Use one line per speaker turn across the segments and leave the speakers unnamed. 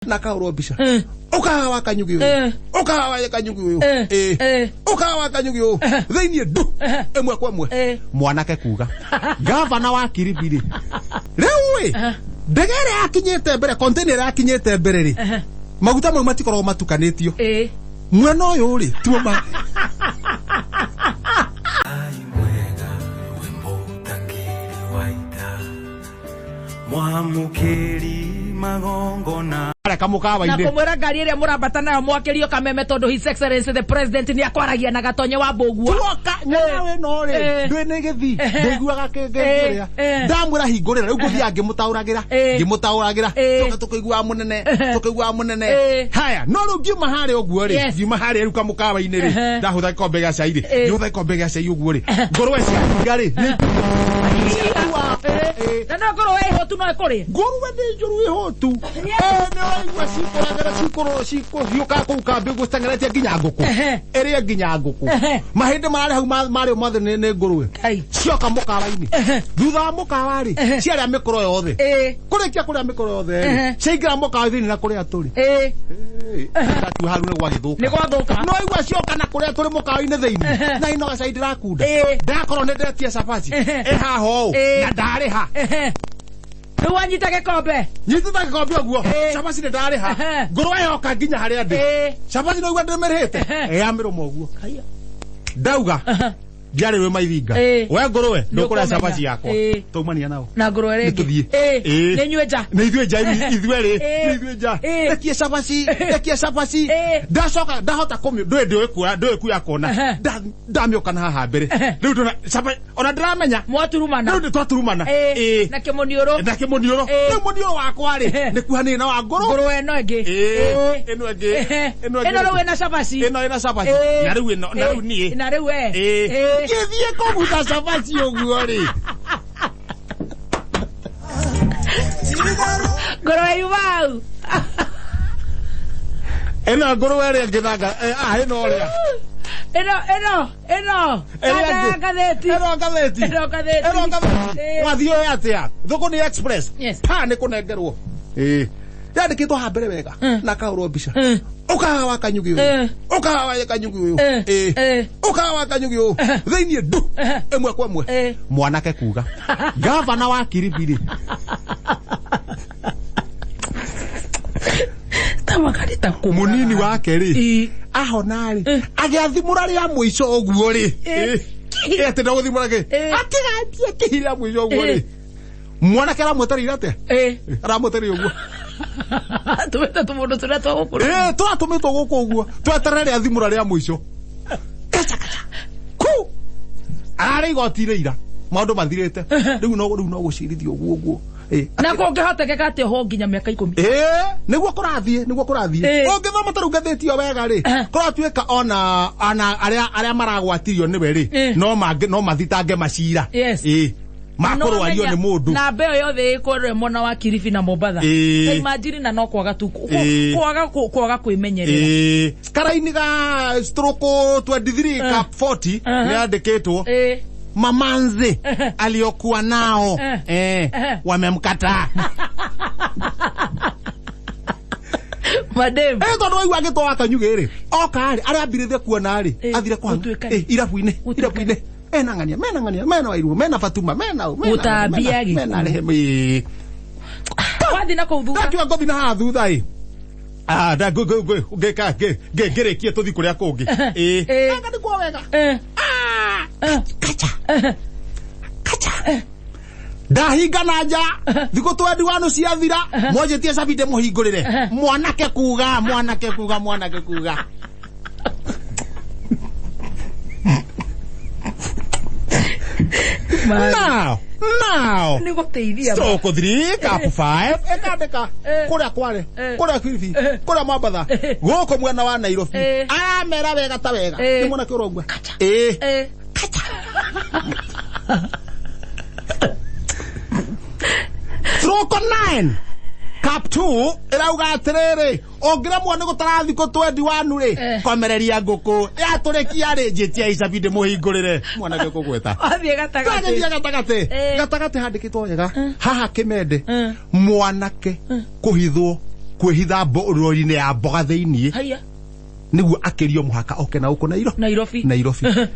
Na kahũrwo mbica ũkaha wa kanyugi ũyũ, ũkaha wa kanyugi ũyũ, ĩ ũkaha wa kanyugi ũyũ thĩinĩ ndu ĩmwe kwa ĩmwe. Mwanake kuga gavana wa Kilifi rĩ, rĩu ĩ ndege ĩrĩa yakinyĩte mbere, container ĩrĩa yakinyĩte mbere rĩ, maguta mau matikoragwo matukanĩtio. Mwena ũyũ rĩ tuo ma
Mwega wĩmbo ũtangĩrĩ wa ita mwamũkĩri magongona.
Reka mũkawa-inĩ.
Na kũmwĩra ngari ĩrĩa mũrambata nayo mwakĩrio kameme tondũ His Excellency the President nĩ akwaragia na gatonye wa mbũguo.
Tuoka nyana ĩno rĩ, ndwĩ nĩ gĩthi ndĩiguaga kĩngĩ ũrĩa ndamwĩra hingũrĩra rĩu ngũthiaga ngĩmũtaũragĩra, ngĩmũtaũragĩra, tũka tũkĩiguaga mũnene, tũkĩiguaga mũnene. Haya, no rĩu ngiuma harĩa ũguo rĩ, ngiuma harĩa rĩu kamũkawa-inĩ rĩ, ndahũtha gĩkombe gĩa cai rĩ, ngĩhũtha gĩkombe gĩa cai ũguo rĩ, ngũrwe ciahinga rĩ, nĩ ciakua.
Na no ngũrwe ĩhũtu no ĩkũrĩe.
Ngũrwe nĩ njũru ĩhũtu. Nĩ ũraigua cikũragĩra cikũrũ cikũhiũka kũu kambĩ ũguo citeng'eretie nginya ngũkũ. Ĩrĩe nginya ngũkũ. Mahĩndĩ mararĩ hau marĩo mothe nĩ ngũrwe.
Kai.
Cioka mũkawa-inĩ. Thutha wa mũkawa rĩ, ciarĩa mĩkũro yothe. Kũrĩkia kũrĩa mĩkũro yothe rĩ, ciaingĩra mũkawa thĩinĩ na kũrĩa tũrĩ. Ndatua hau nĩ gwagĩthũka.
Nĩ gwathũka.
No igua cioka na kũrĩa tũrĩ mũkawa-inĩ thĩinĩ. Na ino gacai ndĩrakunda. Ndakorwo nĩ ndetia cabaci. Ĩ haha ũũ. Na ndarĩha.
Rĩu wanyita gĩkombe.
Nyitĩte gĩkombe ũguo. Cabaci nĩ ndarĩha. Ngũrwe yoka nginya harĩa ndĩ. Cabaci no igua ndĩmĩrĩhĩte. Yamĩrũma ũguo. Ndauga ndiarĩ wĩ maithinga. We ngũrwe ndũkũrĩa cabaci yakwa. Twaumania nao.
Na ngũrwe rĩngĩ.
Nĩtũthiĩ.
Nĩ inyuĩ nja.
Nĩ ithuĩ nja, ithuĩ rĩ. Nĩ ithuĩ nja. Rekie cabaci, rekie cabaci. Ndacoka ndahota kũmĩ ndũĩ ndũĩ kuoya, ndũĩ kuoya kona. Ndamĩũka na haha mbere. Rĩu ndona cabaci ona ndĩramenya.
Mwaturumana.
Rĩu nĩtwaturumana.
Na kĩmũniũrũ.
Na kĩmũniũrũ. Rĩu mũniũrũ wakwa rĩ, nĩ kuhanĩrĩ na wa ngũrũ.
Ngũrwe ĩno ĩngĩ.
Ĩno ĩngĩ. Ĩno ĩngĩ.
Ĩno rĩu ĩna cabaci.
Ĩno ĩna cabaci. Na rĩu ĩno, na rĩu niĩ.
Na rĩu we.
Ngĩthiĩ kũgutha cabaci ũguo rĩ.
Ngũrwe yuma hau.
Ĩno ngũrwe ĩrĩa ĩngĩ thanga, ĩno ũrĩa.
Ĩno, ĩno, ĩno.
Ĩrĩa ĩngĩ.
Ngathĩti.
Ĩno ngathĩti.
Ĩno ngathĩti.
Ĩno ngathĩti. Wathiĩ ũĩ atĩa? Thũkũ nĩ Express. Pa nĩ kũnengerwo. Yandĩkĩtwo haha mbere wega na kahũrwo mbica. Ũkaha wa kanyugi ũyũ. Ũkaha wa kanyugi ũyũ. Ũkaha wa kanyugi ũyũ. Thĩinĩ ndu ĩmwe kwa ĩmwe. Mwanake kuga gavana wa Kilifi rĩ. Mũnini wake rĩ, ahona rĩ, agĩathimũra rĩa mũico ũguo rĩ. Atĩ ndagũthimũra kĩ? Akĩgatia kĩhi rĩa mũico ũguo rĩ. Mwanake aramwetereire atĩa? Aramwetereire ũguo.
Tũmĩte tũmũndũ tũrĩa twa gũkũ.
Tũratũmĩtwo gũkũ ũguo. Tweterere rĩa thimũra rĩa mũico. Kacha kacha. Ku. Ararĩ igoti-inĩ ira. Maũndũ mathirĩte. Rĩu no rĩu no gũcirithio ũguo ũguo.
Na kũngĩhotekeka atĩ ohwo nginya mĩaka 10.
Nĩguo kũrathiĩ, nĩguo kũrathiĩ. Ũngĩthoma ta rĩu ngathĩti ĩyo wega rĩ, kũratuĩka ona ona arĩa arĩa maragwatirio nĩwe rĩ, no mangĩ no mathitange macira. Makũrwario nĩ mũndũ.
Na mbeo yothe ĩkũrĩa mwena wa Kilifi na Mombatha. Ta imagine na no kwaga tu kwaga kwaga kwĩmenyerera.
Karaini ga stroke 23 cap 40 nĩ yandĩkĩtwo. Mamanzi aliyokuwa nao wamemkataa.
Madem.
Tondũ waigua agĩtwo wa Kanyugĩ rĩ, oka rĩ, arĩa ambirĩte kuona rĩ, athire kwa irabu-inĩ, irabu-inĩ. Mena ng'ania, mena ng'ania, mena Wairũ, mena Fatuma, mena ũ, mena
Gũtambia
mena, mena
gĩkuũ.
Rehema,
Wathiĩ na kũu thutha.
Ndakiuga ngũthiĩ na haha thutha ĩ. Nda ngũ, ngũ, ngũ, ngĩka, ngĩ, ngĩ, ngĩrĩkie tũthiĩ kũrĩa kũngĩ. Anga nĩkuo wega. Kacha. Kacha. Ndahinga na nja, thikũ 21 ciathira, mwanjĩtie cabi ndĩmũhingũrĩre. Mwanake kuga, mwanake kuga, mwanake kuga. Now, now.
Nĩ gũteithia.
Stroke 3, cup 5, ĩkandĩka kũrĩa Kwale, kũrĩa Kilifi, kũrĩa Mombatha, gũkũ mwena wa Nairobi. Aramera wega ta wega. Nĩ mwanake ũrongua. Kacha. Stroke 9, cup 2, ĩrauga atĩrĩrĩ, ũngĩremwo nĩ gũtara thikũ 21 rĩ, komereria ngũkũ. Yatũrĩkia rĩ, njĩtia icabi ndĩmũhingũrĩre. Mwanake ũkũgweta.
Wathiĩ gatagatĩ.
Twagĩthiĩ gatagatĩ. Gatagatĩ handĩkĩtwo wega. Haha kĩmende. Mwanake kũhithwo. Kwĩhitha rori-inĩ ya mboga thĩiniĩ.
Haya.
Nĩguo akĩrio mũhaka oke na gũkũ
Nairobi.
Nairobi.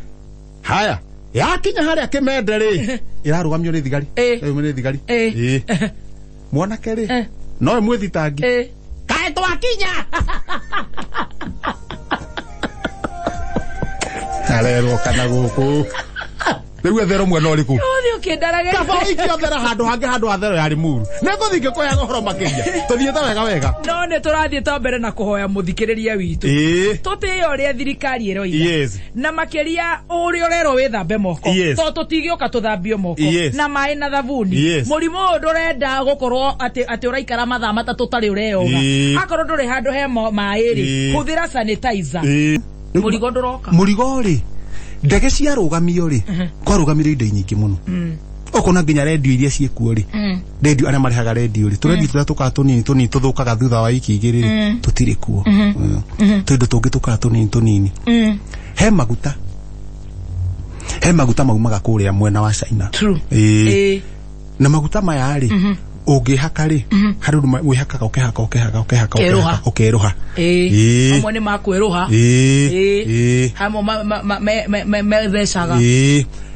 Haya, yakinya harĩa Kĩmende rĩ, ĩrarũgamio nĩ thigari. Ĩrarũgamio nĩ thigari. Mwanake rĩ, no mwĩthitangi. Kaĩ twakinya. Arerwo kana gũkũ. Rĩu ethero mwena ũrĩkũ?
Ũthiĩ ũkĩndarage.
Kaba ũikie thero handũ hangĩ handũ ha thero ya Limuru. Nĩngũthiĩ ngĩkũheaga ũhoro makĩria. Tũthiĩte wega wega.
No nĩ tũrathiĩ ta mbere na kũhoya mũthikĩrĩria witũ. Tũtĩe ũrĩa thirikari ĩroiga.
Yes.
Na makĩria ũrĩa ũrerwo wĩthambe moko.
Yes.
To tũtigĩũka tũthambio moko.
Yes.
Na maĩ na thabuni.
Yes.
Mũrimũ ũyũ ndũrenda gũkorwo atĩ ũraikara mathaa matatũ ũtarĩ ũreyoga. Akorwo ndũrĩ handũ he maĩ rĩ, hũthĩra sanitizer. Mũrigo ndũroka.
Mũrigo rĩ, ndege ciarũgamio rĩ, kwarũgamire indo nyingĩ mũno. Ũkona nginya redio iria ciĩkuo rĩ, redio arĩa marehaga redio rĩ, tũredio tũrĩa tũkaga tũnini tũnini tũthũkaga thutha wa wiki igĩrĩ rĩ, tũtirĩ kuo. Tũindo tũngĩ tũkaga tũnini tũnini. He maguta. He maguta maumaga kũrĩa mwena wa China.
True.
Na maguta maya rĩ, ũngĩhaka rĩ, harĩ ũndũ wĩhakaga ũkehaka ũkehaka ũkehaka ũkehaka ũkerũha.
Amwe nĩ makwĩrũha. Hamwe methecaga.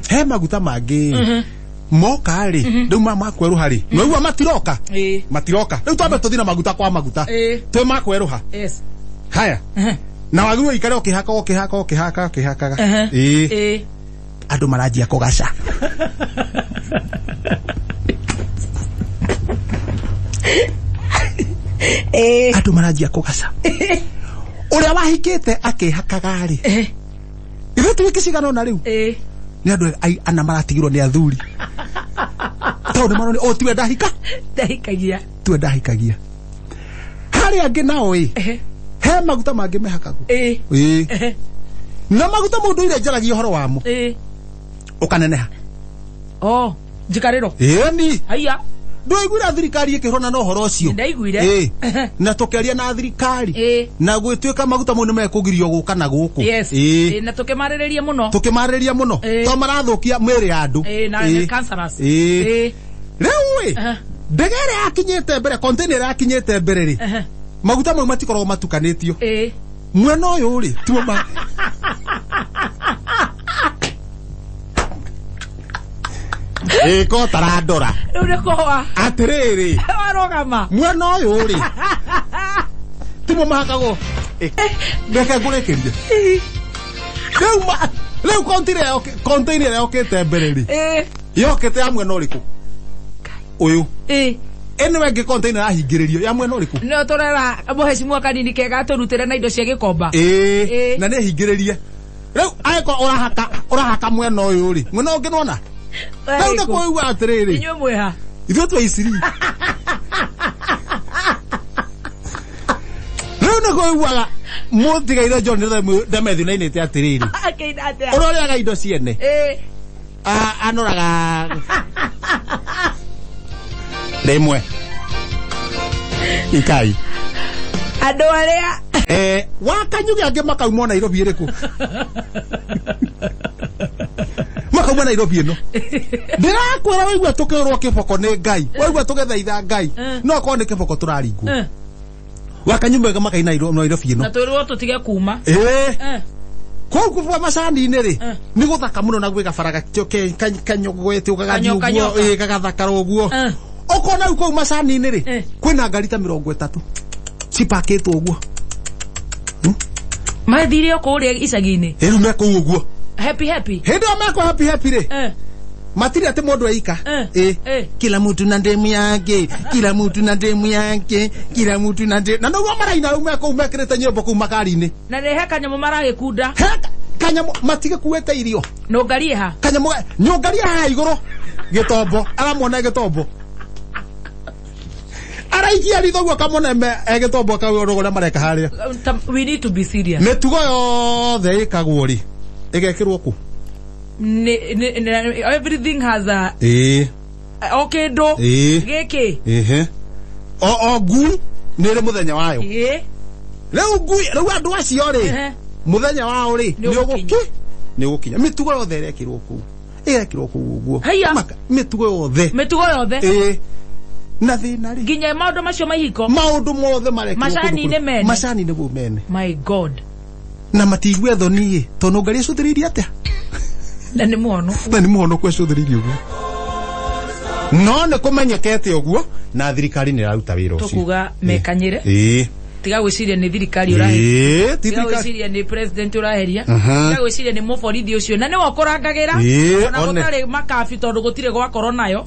He maguta mangĩ moka rĩ, rĩu makwerũha rĩ, nĩwaigua matiroka. Matiroka. Rĩu twambe tũthiĩ na maguta kwa maguta. Twĩ makwerũha. Haya. Na wagĩrĩirwo ũikare ũkĩhaka ũkĩhaka ũkĩhaka ũkĩhakaga. Andũ maranjia kũgaca. Andũ maranjia kũgaca. Ũrĩa wahikĩte akĩhakaga rĩ, ithuĩ tuwiki cigana ũna rĩu, nĩ andũ ana maratigirwo nĩ athuri. Tondũ nĩ maronio, o tiwe ndahika.
Ndahikagia.
Tiwe ndahikagia. Harĩa angĩ nao ĩ, he maguta mangĩ mehakagwo. Na maguta mũndũ ire njaragia ũhoro wamo. Ũkaneneha.
Oh, njikarĩro.
Ĩni.
Haiya.
Ndwaiguire thirikari ĩkĩhũrana na ũhoro ũcio?
Ndaiguire.
Na tũkĩaria na thirikari. Na gwĩtuĩka maguta mau nĩmekũgirio gũka na gũkũ.
Yes. Na tũkĩmarĩrĩria mũno.
Tũkĩmarĩrĩria mũno. To marathũkia mwĩrĩ ya andũ.
Na cancerous.
Rĩu ĩ, ndege ĩrĩa yakinyĩte mbere, container ĩrĩa yakinyĩte mbere rĩ, maguta mau matikoragwo matukanĩtio. Mwena ũyũ rĩ, tuo ma Ĩko tarandora.
Rĩu nĩ kũhũa.
Atĩrĩrĩ.
Warũgama.
Mwena ũyũ rĩ, timo mahakagwo. Reke ngũrĩkĩrie. Rĩu container ĩrĩa yokĩte mbere rĩ, yokĩte ya mwena ũrĩkũ? Ũyũ. Ĩno ĩngĩ container yahingĩrĩrio ya mwena ũrĩkũ?
No tũrera mũhecimua kanini kega tũrutĩre na indo cia gĩkomba.
Na nĩ hingĩrĩrie. Rĩu angĩkorwo ũrahaka mwena ũyũ rĩ, mwena ũngĩ nĩwona? Rĩu nĩ kũigua atĩrĩrĩ.
Inyuĩ mwĩha.
Ithuĩ twĩ Isiri. Rĩu nĩ kũiguaga mũtigaire John Ndemethu nĩainĩte atĩrĩrĩ.
Akĩina atĩa?
Ũrĩa ũrĩaga indo ciene. Anoraga rĩmwe. Ikai.
Andũ arĩa
Wakanyuge angĩ makaumwo Nairobi ĩrĩkũ? Makauma Nairobi ĩno. Ndĩrakwĩra waigua tũkĩhũrwo kĩboko nĩ Ngai, waigua tũgĩthaitha Ngai, no akorwo nĩ kĩboko tũraringwo. Wakanyume makaina Nairobi ĩno.
Na twĩrwo tũtige kuma.
Kũu kũbua macani-inĩ rĩ, nĩ gũthaka mũno na gwĩ gabara kanyogwete ũgagathiĩ ũguo, gagathakara ũguo. Ũkona rĩu kũu macani-inĩ rĩ, kwĩna ngari ta 30 cipakĩtwo ũguo.
Mathire o kũrĩa icagi-inĩ.
Rĩu me kũu ũguo.
Happy happy.
Hĩndĩ ĩyo mekũ happy happy rĩ, matirĩ atĩ mũndũ eika. Kila mtu na ndemu yake, kila mtu na ndemu yake, kila mtu na ndemu. Na noguo maraina rĩu me kũu mekĩrĩte nyĩmbo kũu makari-inĩ.
Na nĩ he kanyamũ maragĩkunda.
He kanyamũ matigĩkuĩte irio.
Nũngarie ha?
Kanyamũ nyũngarie haha igũrũ. Gĩtombo, aramwona gĩtombo. Araikia ritho guo akamwona gĩtombo akauga ũrĩa mareka harĩa.
We need to be serious.
Mĩtugo yothe ĩkagwo rĩ, ĩgekĩrwo kũ?
Everything has a o kĩndũ gĩkĩ.
O ngui nĩ ĩrĩ mũthenya wayo. Rĩu ngui, rĩu andũ acio rĩ, mũthenya wao rĩ, nĩ ũgũkinya. Mĩtugo yothe ĩrekĩrwo kũu. Ĩrekĩrwo kũu ũguo. Mĩtugo yothe.
Mĩtugo yothe.
Na thĩna rĩ,
nginya maũndũ macio ma ihiko,
maũndũ mothe marekwo kũndũ
Macani-inĩ mene.
Macani-inĩ mau mene.
My God.
Na matigue thoni ĩ, tondũ ngari ĩcũthĩrĩirie atĩa?
Na nĩ mũhonoku.
Na nĩ mũhonoku ecũthĩrĩirie ũguo, no nĩ kũmenyekete ũguo na thirikari nĩ ĩraruta wĩra ũcio.
Tũkuga mekanyĩre. Tiga gwĩciria nĩ thirikari ũraheria.
Ĩĩ, ti
tiga
thirikari.
Gwĩciria nĩ president ũraheria. Tiga gwĩciria nĩ mũborithi ũcio na nĩwe ũkũrangagĩra ona
one.
gũtarĩ makabi tondũ gũtirĩ gwakorwo nayo.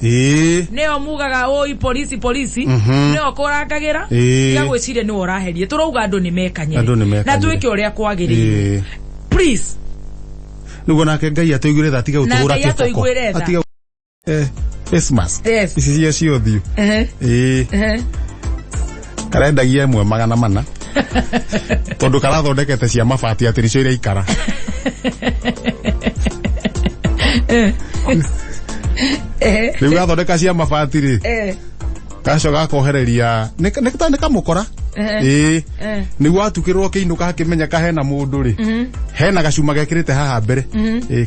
Nĩo mugaga ũi polisi polisi, nĩo ũkũrangagĩra. Tiga gwĩciria nĩwe ũraheria. Tũrauga andũ nĩ mekanyĩre.
Andũ nĩ mekanyĩre.
Na twĩke ũrĩa kwagĩrĩire. Please.
Nĩguo nake Ngai atũiguĩre tha, atige
Na
gũtũhũra
Ngai
kĩboko.
atũiguĩre tha.
Atige face mask ici cia ũthiũ. Karendagia ĩmwe 400 tondũ karathondekete cia mabati atĩ nĩcio iraikara. Rĩu gathondeka cia mabati rĩ, gaco gakohereria nĩ kamũkora. Nĩguo atukĩrwo akĩinũka akĩmenya kahena mũndũ rĩ, hena gacuma gekĩrĩte haha mbere.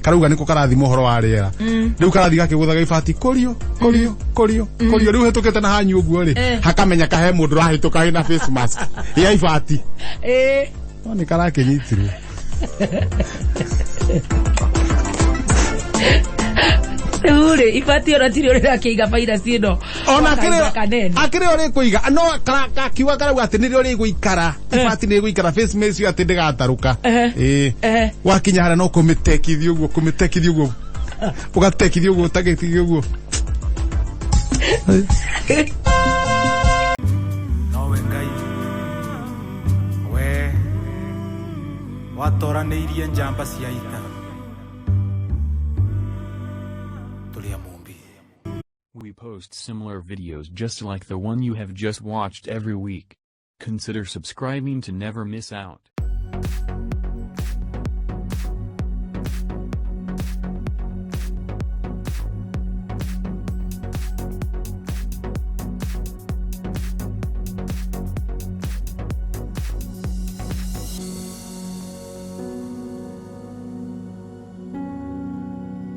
Karauga nĩko karathima ũhoro wa rĩera. Rĩu karathiĩ gakĩgũthaga ibati kũrio kũrio kũrio kũrio. Rĩu hĩtũkĩte na hanyu ũguo rĩ, hakamenya kahe mũndũ ũrahĩtũka wĩna face mask ya ibati. No nĩ karakĩnyitirwo.
Rĩu rĩ, ibati ona tirĩ ũrĩa akĩiga vairasi ĩno
Ona
kwa kahinda kanene.
Akĩrĩ ũrĩ kũiga no kakiuga karauga atĩ nĩrĩo rĩgũikara, ibati nĩ rĩgũikara face mask ĩyo atĩ ndĩgatarũka. Wakinya harĩa no kũmĩtekithia ũguo, kũmĩtekithia ũguo, ũgatekithia ũguo, ũtagĩthia ũguo.
Nowe Ngai we watoranĩirie njamba cia ita tũrĩ a Mũmbi.
We post similar videos just like the one you have just watched every week. Consider subscribing to never miss out.